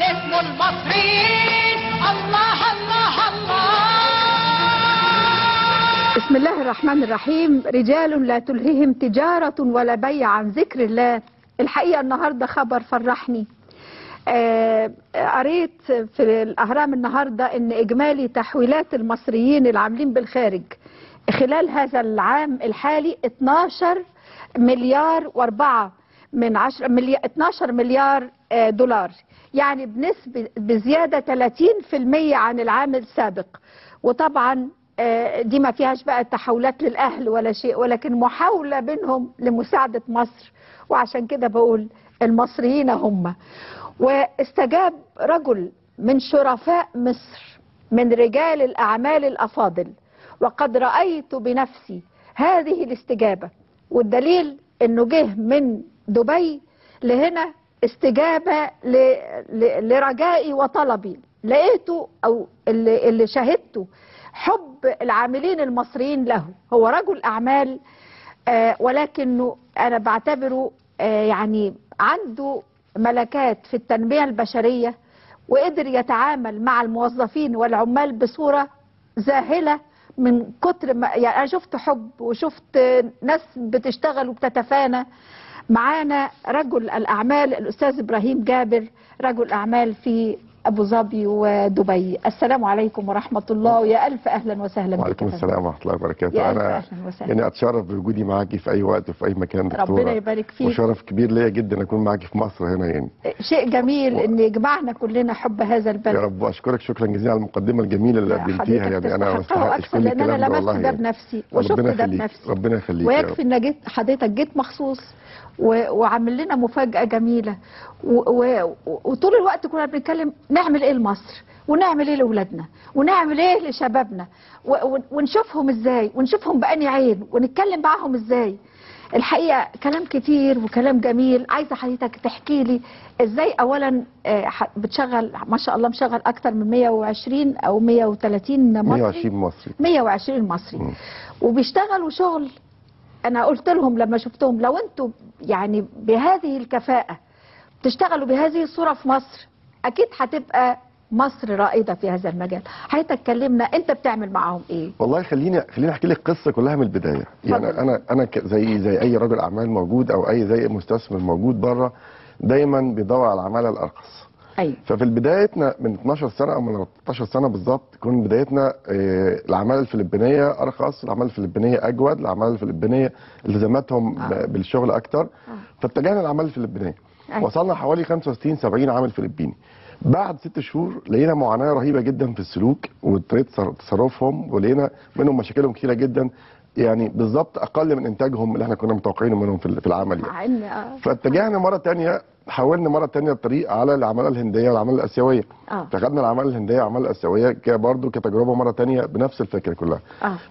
اسمه المصريين. الله الله الله. بسم الله الرحمن الرحيم. رجال لا تلههم تجارة ولا بيع عن ذكر الله. الحقيقة النهاردة خبر فرحني. قريت في الأهرام النهاردة إن إجمالي تحويلات المصريين العاملين بالخارج خلال هذا العام الحالي 12 مليار و4 من 10 مليار، 12 مليار دولار، يعني بنسبة بزيادة 30% عن العام السابق. وطبعا دي ما فيهاش بقى تحولات للأهل ولا شيء، ولكن محاولة بينهم لمساعدة مصر، وعشان كده بقول المصريين هم. واستجاب رجل من شرفاء مصر، من رجال الأعمال الأفاضل، وقد رأيت بنفسي هذه الاستجابة، والدليل أنه جه من دبي لهنا استجابة لرجائي وطلبي. لقيته أو اللي شاهدته حب العاملين المصريين له. هو رجل أعمال، ولكنه أنا بعتبره يعني عنده ملكات في التنمية البشرية، وقدر يتعامل مع الموظفين والعمال بصورة زاهلة من كتر ما يعني أنا شفت حب وشفت ناس بتشتغل وبتتفانى. معانا رجل الأعمال الأستاذ إبراهيم جابر، رجل أعمال في أبو ظبي ودبي. السلام عليكم ورحمة الله، ويا ألف أهلا وسهلا بك. وعليكم السلام ورحمة الله وبركاته. أنا يعني أتشرف بوجودي معاكي في أي وقت وفي أي مكان دكتورة. ربنا يبارك فيك، وشرف كبير ليا جدا أكون معاكي في مصر هنا. يعني شيء جميل إن يجمعنا كلنا حب هذا البلد. يا رب. وأشكرك شكرا جزيلا على المقدمة الجميلة اللي قدمتيها. يعني أنا ما استحقش كل الكلام ده والله، لأن أنا لمست ده بنفسي وشفت ده بنفسي. ربنا يخليك. ويكفي إن جيت حضرتك، جيت مخصوص وعامل لنا مفاجأة جميلة. وطول الوقت كنا بنتكلم نعمل ايه لمصر، ونعمل ايه لأولادنا، ونعمل ايه لشبابنا، ونشوفهم ازاي، ونشوفهم بأني عين، ونتكلم معاهم ازاي. الحقيقة كلام كتير وكلام جميل. عايزة حضرتك تحكي لي ازاي اولا بتشغل، ما شاء الله مشغل اكتر من 120 او 130 مصري. 120 مصري. 120 مصري. وبيشتغلوا شغل. انا قلت لهم لما شفتهم، لو انتوا يعني بهذه الكفاءة تشتغلوا بهذه الصورة في مصر، اكيد هتبقى مصر رائدة في هذا المجال. حضرتك كلمنا، انت بتعمل معاهم ايه؟ والله خليني احكي لك قصة كلها من البداية. يعني انا زي اي رجل اعمال موجود او اي زي مستثمر موجود بره، دايما بيدور على العمالة الارخص. أيوة. ففي بدايتنا من 12 سنة او من 13 سنة بالظبط، كان بدايتنا العمالة الفلبينيه ارخص، العمالة الفلبينيه اجود، العمالة الفلبينيه التزاماتهم بالشغل اكتر. فاتجهنا للعماله الفلبينيه. أيوة. وصلنا حوالي 65 70 عامل فلبيني. بعد 6 شهور لقينا معاناة رهيبة جدا في السلوك وطريقه تصرفهم، ولقينا منهم مشاكلهم كتيرة جدا، يعني بالظبط اقل من انتاجهم اللي احنا كنا متوقعينه منهم في العمل يعني. فاتجهنا مرة ثانية، حاولنا مرة ثانية الطريق على العمالة الهندية والعماله الاسيوية. فخدنا العمالة الهندية والعماله الاسيوية برضه كتجربة مرة ثانية بنفس الفكرة كلها.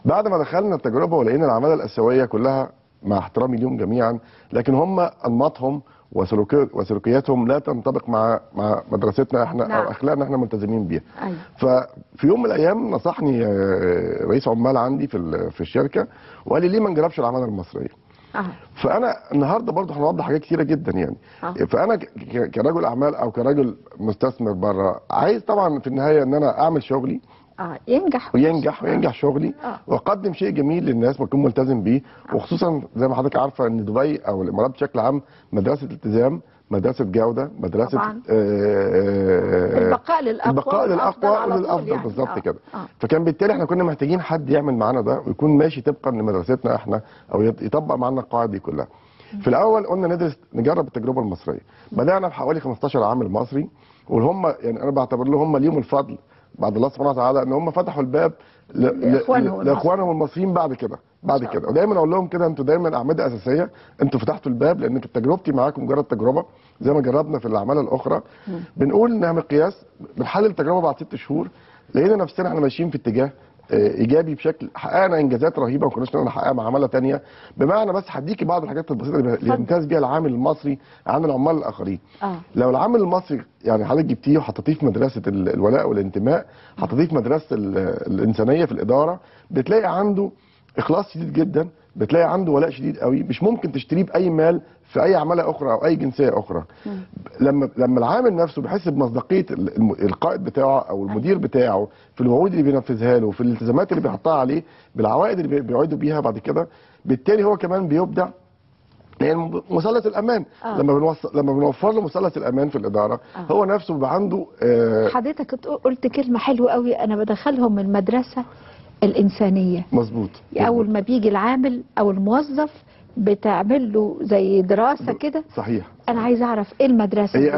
بعد ما دخلنا التجربة ولقينا العمالة الاسيوية كلها، مع احترامي ليهم جميعا، لكن هم انماطهم وسلوكياتهم لا تنطبق مع مدرستنا احنا. نعم. او اخلاقنا احنا ملتزمين بيها. أيوة. ففي يوم من الايام نصحني رئيس عمال عندي في الشركة، وقال لي ليه ما نجربش العمالة المصرية؟ فانا النهارده برضه هنوضح حاجات كتيرة جدا يعني. فانا كرجل اعمال او كرجل مستثمر بره، عايز طبعا في النهاية ان انا اعمل شغلي ينجح وينجح شغلي، واقدم شيء جميل للناس واكون ملتزم بيه. وخصوصا زي ما حضرتك عارفه ان دبي او الامارات بشكل عام مدرسه التزام، مدرسه جوده، مدرسه البقاء للاقوى، البقاء للاقوى وللافضل يعني. بالظبط كده. فكان بالتالي احنا كنا محتاجين حد يعمل معانا ده ويكون ماشي طبقا لمدرستنا احنا، او يطبق معانا القواعد دي كلها. في الاول قلنا ندرس نجرب التجربة المصرية. بدانا بحوالي 15 عامل مصري، والهم يعني انا بعتبر لهم هم ليهم الفضل بعد الله سبحانه وتعالى ان هم فتحوا الباب لاخوانهم المصريين بعد كده. ودايما اقول لهم كده، انتوا دايما اعمدة اساسية، انتوا فتحتوا الباب، لان تجربتي معاكم مجرد تجربه زي ما جربنا في الاعمال الاخرى. بنقول انها مقياس، بنحلل التجربة بعد 6 شهور، لقينا نفسنا احنا ماشيين في اتجاه ايجابي بشكل، حققنا انجازات رهيبة ما كناش نقدر نحققها مع عماله ثانية. بمعنى بس هديكي بعض الحاجات البسيطة اللي يمتاز بيها العامل المصري عن العمال الاخرين. لو العامل المصري يعني حضرتك جبتيه وحطيتيه في مدرسه الولاء والانتماء، حطيتيه في مدرسه الانسانية في الادارة، بتلاقي عنده اخلاص شديد جدا، بتلاقي عنده ولاء شديد قوي، مش ممكن تشتريه باي مال في اي عماله اخرى او اي جنسية اخرى. لما العامل نفسه بيحس بمصداقيه القائد بتاعه او المدير بتاعه في الوعود اللي بينفذها له، في الالتزامات اللي بيحطها عليه، بالعوائد اللي بيعيدوا بيها بعد كده، بالتالي هو كمان بيبدع. لان مثلث الامان لما بنوفر له مثلث الامان في الادارة هو نفسه بيبقى عنده. حضرتك قلت كلمة حلوة قوي، انا بدخلهم من المدرسة الانسانية. مظبوط. اول ما بيجي العامل او الموظف بتعمل له زي دراسة كده. صحيح. انا عايز اعرف ايه المدرسة هي.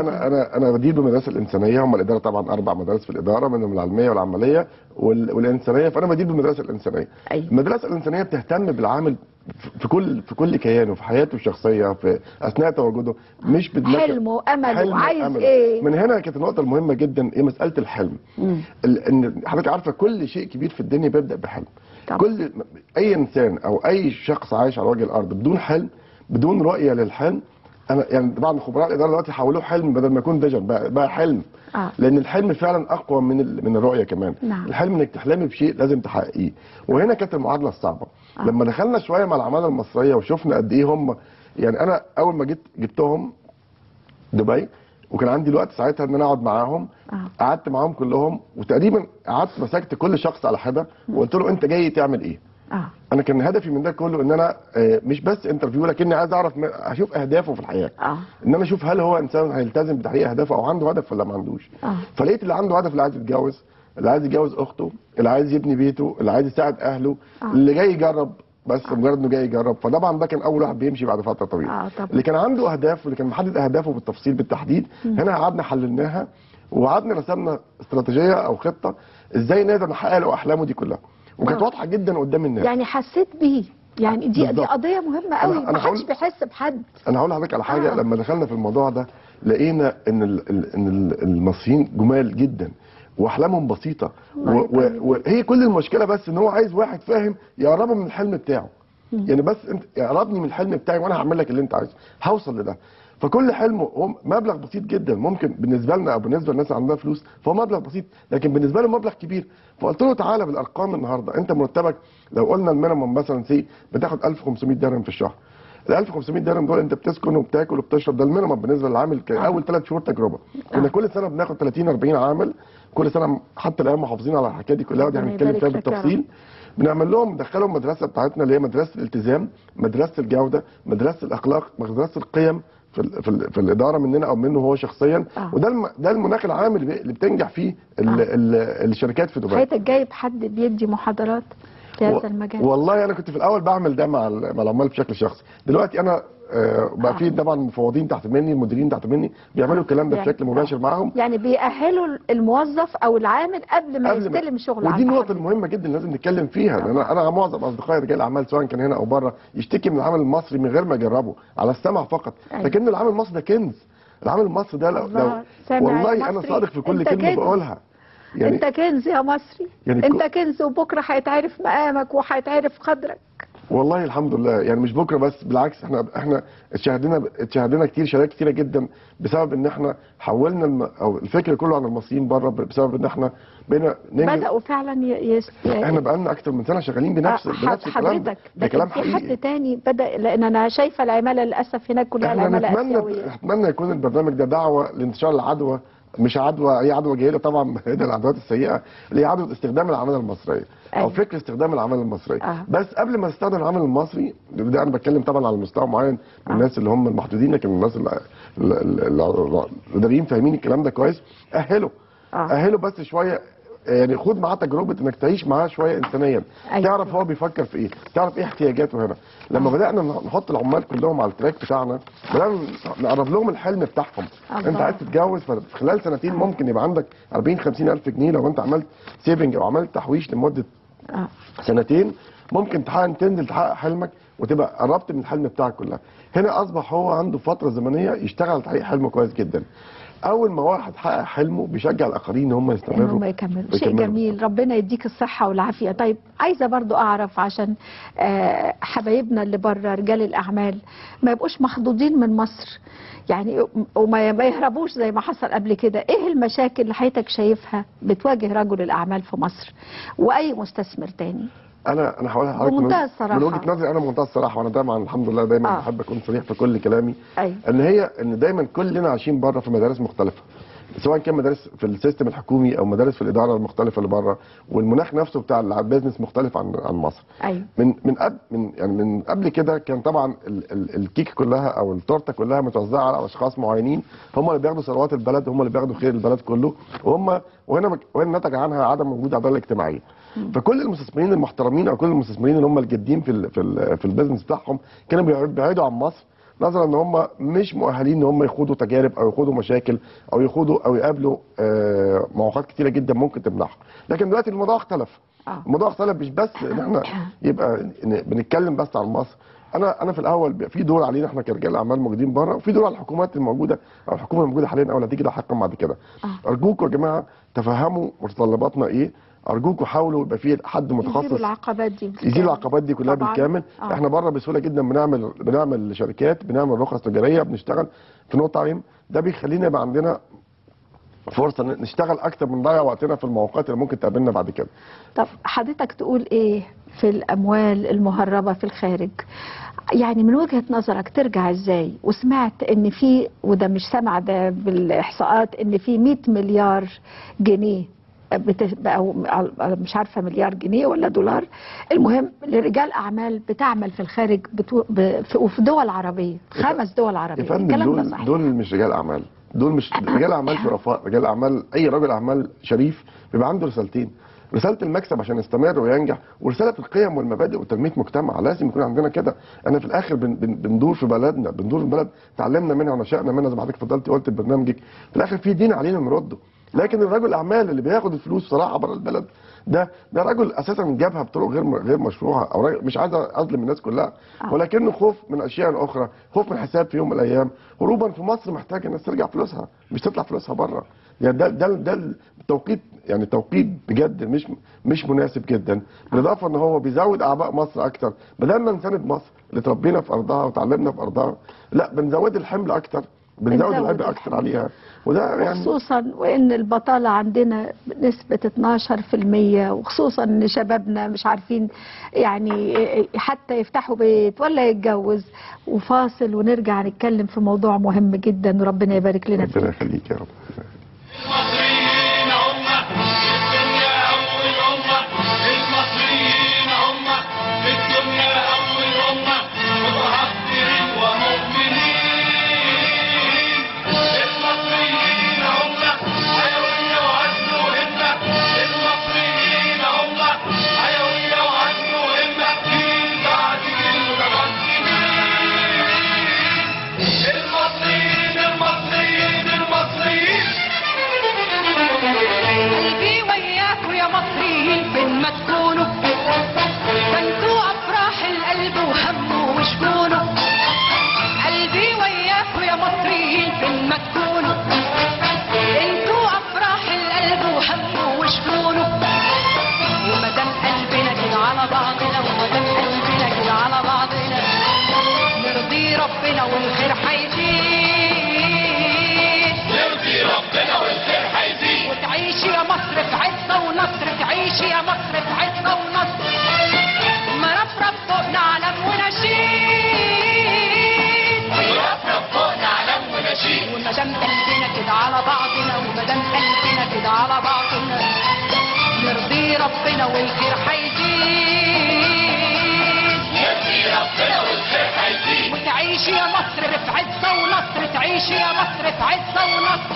انا بدير بالمدرسة الانسانية. هم الادارة طبعا 4 مدارس في الادارة، منهم العلمية والعملية والانسانية، فانا بدير بالمدرسة الانسانية. أيوة. المدرسة الانسانية بتهتم بالعامل في كل كيانه، في حياته الشخصية، في اثناء تواجده، مش بدماغه، حلمه وامله وعايز ايه. من هنا كانت النقطة المهمة جدا، ايه مسالة الحلم. ان حضرتك عارفه كل شيء كبير في الدنيا بيبدا بحلم. طبعا. كل اي انسان او اي شخص عايش على وجه الارض بدون حلم، بدون رؤية للحلم، انا يعني طبعا خبراء الادارة دلوقتي حولوه حلم بدل ما يكون vision بقى حلم. لان الحلم فعلا اقوى من الرؤية كمان. نعم. الحلم انك تحلمي بشيء لازم تحققيه، وهنا كانت المعادلة الصعبة. لما دخلنا شوية مع العمالة المصرية وشفنا قد ايه هم، يعني انا اول ما جيت جبتهم دبي وكان عندي الوقت ساعتها ان انا اقعد معاهم. قعدت معاهم كلهم، وتقريبا قعدت مسكت كل شخص على حده وقلت له انت جاي تعمل ايه؟ انا كان هدفي من ده كله ان انا مش بس interview، لكني عايز اعرف اشوف اهدافه في الحياة. ان انا اشوف هل هو انسان هيلتزم بتحقيق اهدافه او عنده هدف ولا ما عندوش. فلقيت اللي عنده هدف، اللي عايز يتجوز، اللي عايز يتجوز اخته، اللي عايز يبني بيته، اللي عايز يساعد اهله، اللي جاي يجرب بس مجرد انه جاي يجرب. فطبعا ده كان اول واحد بيمشي بعد فترة طويلة. اللي كان عنده اهداف واللي كان محدد اهدافه بالتفصيل بالتحديد، هنا قعدنا حللناها وقعدنا رسمنا استراتيجية او خطه ازاي نقدر نحقق له احلامه دي كلها، وكانت واضحة جدا قدام الناس. يعني حسيت بيه، يعني دي قضية مهمة قوي، ما حدش بيحس بحد. انا هقول لحضرتك على حاجة. لما دخلنا في الموضوع ده لقينا ان المصريين جمال جدا واحلامهم بسيطة، وهي كل المشكلة بس ان هو عايز واحد فاهم يقربه من الحلم بتاعه. يعني بس انت قربني من الحلم بتاعي وانا هعمل لك اللي انت عايزه، هوصل لده. فكل حلم هو مبلغ بسيط جدا، ممكن بالنسبة لنا او بالنسبة للناس اللي عندها فلوس فهو مبلغ بسيط، لكن بالنسبة له مبلغ كبير. فقلت له تعالى بالارقام النهارده، انت مرتبك لو قلنا ال minimum مثلا say بتاخد 1500 درهم في الشهر. ال 1500 درهم دول انت بتسكن وبتاكل وبتشرب، ده ال minimum بالنسبة للعامل اول 3 شهور تجربه. كنا كل سنة بناخد 30 40 عامل كل سنة، حتى الان محافظين على الحكاية دي كلها، ودي هنتكلم فيها بالتفصيل. بنعمل لهم، ندخلهم مدرسه بتاعتنا اللي هي مدرسه الالتزام، مدرسه الجودة، مدرسه الاخلاق، مدرسه القيم في الادارة مننا او منه هو شخصيا. وده ده المناخ العام اللي بتنجح فيه الشركات في دبي. حضرتك جايب حد بيدي محاضرات في هذا المجال؟ والله انا كنت في الاول بعمل ده مع العمال بشكل شخصي، دلوقتي انا بقى في طبعا مفوضين تحت مني، المديرين تحت مني بيعملوا الكلام ده يعني بشكل مباشر معاهم. يعني بيأهلوا الموظف او العامل قبل ما يستلم شغله. ودي النقطة المهمة جدا لازم نتكلم فيها، لان انا معظم اصدقائي رجال الاعمال سواء كان هنا او بره يشتكي من العمل المصري من غير ما يجربه، على السمع فقط. لكن العامل المصري ده كنز. العامل المصري ده لو والله انا صادق في كل كلمة بقولها. يعني انت كنز يا مصري، يعني انت كنز، وبكره هيتعرف مقامك وهيتعرف قدرك. والله الحمد لله، يعني مش بكره بس، بالعكس احنا اتشاهدنا كتير، شهادات كتيرة جدا بسبب ان احنا حولنا او الفكر كله عن المصريين بره، بسبب ان احنا بقينا بداوا فعلا احنا بقالنا اكتر من سنة شغالين بنفس الكلام ده. ده كلام حقيقي. في حد تاني بدا، لان انا شايفه العمالة للاسف هناك كلها العمالة اسيوية. اتمنى يكون البرنامج ده دعوه لانتشار العدوى، مش عدوى هي عدوى جيدة طبعا، هي العدوات السيئة اللي هي عدوى استخدام العمالة المصرية. او فكر استخدام العمالة المصرية. بس قبل ما استخدم العمل المصري ده انا بتكلم طبعا على مستوى معين من الناس اللي هم المحدودين، لكن الناس الاداريين فاهمين الكلام ده كويس. اهله اهله بس شوية، يعني خد معاه تجربه انك تعيش معاه شوية انسانيا. تعرف هو بيفكر في ايه، تعرف ايه احتياجاته هنا. لما بدانا نحط العمال كلهم على ال track بتاعنا، بدانا نقرب لهم الحلم بتاعهم. انت عايز تتجوز، ففي خلال سنتين ممكن يبقى عندك 40 50 الف جنيه لو انت عملت saving او عملت تحويش لمدة سنتين، ممكن تحقق، تنزل تحقق حلمك وتبقى قربت من الحلم بتاعك كلها. هنا اصبح هو عنده فترة زمنية يشتغل على تحقيق حلمه كويس جدا. اول ما واحد حقق حلمه بيشجع الاخرين ان هم يستمروا، ان هم يكملوا. شيء جميل، ربنا يديك الصحة والعافية. طيب عايزه برضو اعرف عشان حبايبنا اللي بره رجال الاعمال ما يبقوش مخضوضين من مصر يعني، وما يهربوش زي ما حصل قبل كده. ايه المشاكل اللي حضرتك شايفها بتواجه رجل الاعمال في مصر واي مستثمر تاني؟ انا هقولها لحضرتك بمنتهى الصراحة، من وجهه نظري انا بمنتهى الصراحة، وانا طبعا الحمد لله دايما بحب اكون صريح في كل كلامي. أيوة. ان هي ان دايما كلنا عايشين بره في مدارس مختلفة، سواء كان مدارس في ال system الحكومي او مدارس في الادارة المختلفة اللي بره، والمناخ نفسه بتاع ال business مختلف عن مصر. ايوه. من من قبل من يعني من قبل كده كان طبعا الكيك كلها او التورتة كلها متوزعة على اشخاص معينين، هم اللي بياخدوا ثروات البلد، هم اللي بياخدوا خير البلد كله، وهنا نتج عنها عدم وجود عدالة اجتماعية. فكل المستثمرين المحترمين او كل المستثمرين اللي هم الجادين في ال business بتاعهم كانوا بيبعدوا عن مصر، نظرا ان هم مش مؤهلين ان هم يخوضوا تجارب او يخوضوا مشاكل او يخوضوا او يقابلوا معوقات كتيرة جدا ممكن تمنعهم. لكن دلوقتي الموضوع اختلف. الموضوع اختلف، مش بس ان احنا يبقى بنتكلم بس عن مصر. انا في الاول بيبقى في دور علينا احنا كرجال اعمال موجودين بره، وفي دور على الحكومات الموجودة او الحكومة الموجودة حاليا او اللي هتيجي لاحقا بعد كده. ارجوكم يا جماعة تفهموا متطلباتنا ايه، ارجوكم حاولوا يبقى في حد متخصص يزيل العقبات دي، يزيل العقبات دي كلها بالكامل. احنا بره بسهولة جدا بنعمل شركات، بنعمل رخص تجارية، بنشتغل في no time. ده بيخلينا يبقى عندنا فرصة نشتغل اكتر من نضيع وقتنا في المواقعات اللي ممكن تقابلنا بعد كده. طب حضرتك تقول ايه في الاموال المهربه في الخارج؟ يعني من وجهة نظرك ترجع ازاي؟ وسمعت ان في، وده مش سمع ده بالاحصاءات، ان في 100 مليار جنيه او مش عارفه مليار جنيه ولا دولار، المهم لرجال اعمال بتعمل في الخارج وفي دول عربية، 5 دول عربية. الكلام ده صحيح؟ دول مش رجال اعمال، دول مش رجال اعمال شرفاء، رجال اعمال، اي رجل اعمال شريف بيبقى عنده رسالتين، رسالة المكسب عشان يستمر وينجح، ورسالة القيم والمبادئ وتنميه مجتمع. لازم يكون عندنا كده. انا في الاخر بندور في بلدنا، بندور في بلد تعلمنا منها ونشأنا منها، زي ما حضرتك اتفضلتي قلت في برنامجك. في الاخر في دين علينا نرده. لكن الرجل الاعمال اللي بياخد الفلوس صراحة بره البلد ده رجل اساسا جابها بطرق غير مشروعه، او رجل مش عايز اظلم الناس كلها، ولكنه خوف من اشياء اخرى، خوف من حساب في يوم من الايام. هروبا في مصر محتاج الناس ترجع فلوسها، مش تطلع فلوسها بره. يعني ده التوقيت، يعني توقيت بجد مش مناسب جدا. بالاضافة ان هو بيزود اعباء مصر اكتر، بدل ما نساند مصر اللي تربينا في ارضها وتعلمنا في ارضها، لا بنزود الحمل اكتر، بنزود العبء اكتر عليها. وده يعني خصوصا وان البطالة عندنا بنسبة 12%، وخصوصا ان شبابنا مش عارفين يعني حتى يفتحوا بيت ولا يتجوز. وفاصل ونرجع نتكلم في موضوع مهم جدا، وربنا يبارك لنا فيه. ربنا يخليك يا رب. المصريين هم في الدنيا أول أمة، المصريين هم في الدنيا أول أمة، متحضرين ومؤمنين. المصريين هم حيوية وعزم وهمة، المصريين هم حيوية وعزم وهمة، جيل بعد جيل متقدمين. المصريين المصريين المصريين. قلبي وياكوا يا مصريين فين ما تكونوا، ده انتوا افراح القلب وهمه وشجونه. قلبي وياكوا يا مصريين فين ما تكونوا، انتوا افراح القلب وهمه وشجونه. ومادام قلبنا كده على بعضنا، ومادام قلبنا كده على بعضنا، نرضي ربنا والخير هيزيد، نرضي ربنا والخير هيزيد. وتعيشي يا مصر في عزة ونصر، تعيشي يا مصر في عزة ونصر، مرفرف فوقنا علم ونشيد، مرفرف فوقنا علم ونشيد. ومادام قلبنا كده على بعضنا، ومادام قلبنا كده على بعضنا، نرضي ربنا والخير هيزيد، نرضي ربنا والخير هيزيد. وتعيشي يا مصر في عزة ونصر، تعيشي يا مصر في عزة ونصر،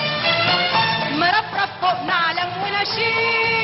مرفرف فوقنا علم ونشيد.